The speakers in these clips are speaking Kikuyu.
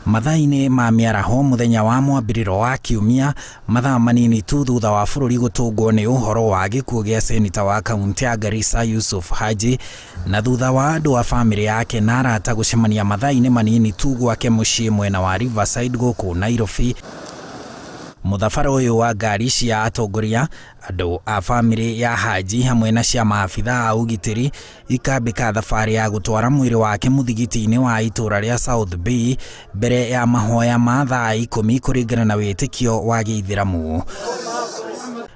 Mathaa-inĩ ma mĩaraho mũthenya wa mwambĩrĩro wa kiumia, mathaa manini tu thutha wa bũrũri gũtũngwo nĩ ũhoro wa gĩkuũ gĩa seneta wa kaunti ya Garissa Yusuf Haji, na thutha wa andũ a bamĩrĩ yake na arata gũcemania mathaa-inĩ manini tu gwake mũciĩ mwena wa Riverside gũkũ Nairobi. Mũthabara ũyũ wa ngari cia atongoria, andũ a bamĩrĩ ya Haji hamwe na cia maabitha a ũgitĩri ikambĩka thabarĩ ya gũtwara mwĩrĩ wake mũthigiti-inĩ wa itũra rĩa South B mbere ya mahoya ma thaa 10 kũringana na wĩtĩkio wa gĩithĩramu.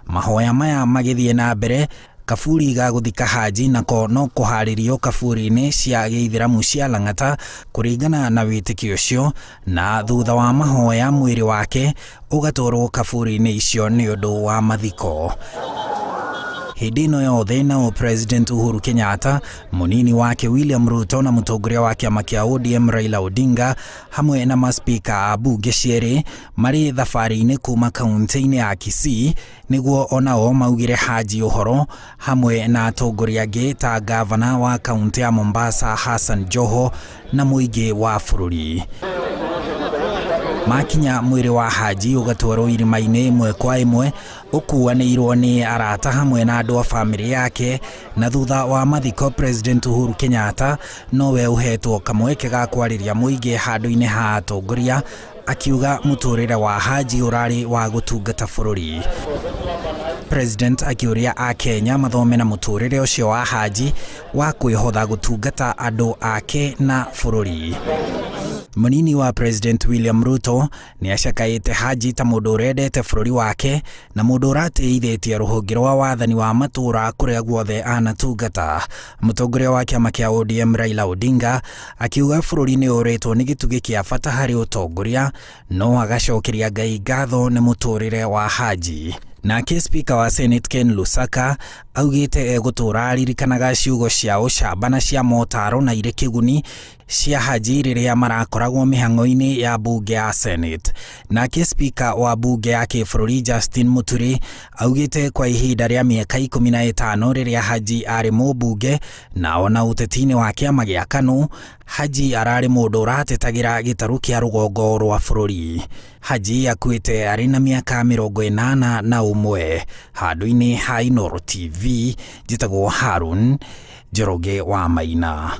Mahoya maya magĩthiĩ na mbere, kaburi ga gũthika Haji nako no kũharĩrio kaburi-inĩ cia gĩithĩramu cia Lang'ata kũringana na wĩtĩkio ũcio, na thutha wa mahoya mwĩrĩ wake ũgatwarwo kaburi-inĩ icio nĩ ũndũ wa mathiko. Hĩndĩ ĩno yothe nao President Uhuru Kenyatta, mũnini wake William Ruto na mũtongoria wa kĩama kĩa ODM Raila Odinga hamwe na maspika a bunge cierĩ marĩ thabarĩ-inĩ kuma kaunti-inĩ ya Kisii nĩguo onao maugire Haji ũhoro hamwe na atongoria angĩ ta gavana wa kaunti ya Mombasa Hassan Joho na mũingĩ wa bũrũri. Makinya mwĩrĩ wa Haji ũgatwarwo irima-inĩ ĩmwe kwa ĩmwe ũkuanĩirwo nĩ arata hamwe na andũ a bamĩrĩ yake, na thutha wa mathiko President Uhuru Kenyatta nowe ũhetwo kamweke ga kwarĩria mũingĩ handũ-inĩ ha atongoria, akiuga mũtũrĩre wa Haji ũrarĩ wa gũtungata bũrũri. President akĩũria akenya mathome na mũtũrĩre ũcio wa Haji wa kwĩhotha gũtungata andũ ake na bũrũri. Mũnini wa President William Ruto nĩ acakaĩte Haji ta mũndũ ũrendete bũrũri wake na mũndũ ũratĩithĩtie rũhonge rwa wathani wa matũũra kũrĩa guothe anatungata. Mũtongoria wa kĩama kĩa ODM Raila Odinga akiuga bũrũri nĩ ũrĩtwo nĩ gĩtugĩ kĩa bata harĩ ũtongoria, no agacokeria Ngai ngatho nĩ mũtũrĩre wa Haji. Nake Speaker wa Senate Ken Lusaka augĩte egũtũra aririkanaga ciugo cia ũcamba na cia motaro na irĩ kĩguni cia Haji rĩrĩa marakoragwo mĩhang'o-inĩ ya bunge ya Senate. Nake Speaker wa bunge ya kĩbũrũri Justin Muturi augĩte kwa ihinda rĩa mĩaka 15 rĩrĩa Haji arĩ mũmbunge na ona ũteti-inĩ wa kĩama gĩa KANU, Haji ararĩ mũndũ ũratetagĩra gĩtarũ kĩa rũgongo rwa bũrũri. Haji akuĩte arĩ na mĩaka 81. Handũ-inĩ ha Inooro TV, njĩtagwo Harun Njoroge wa Maina.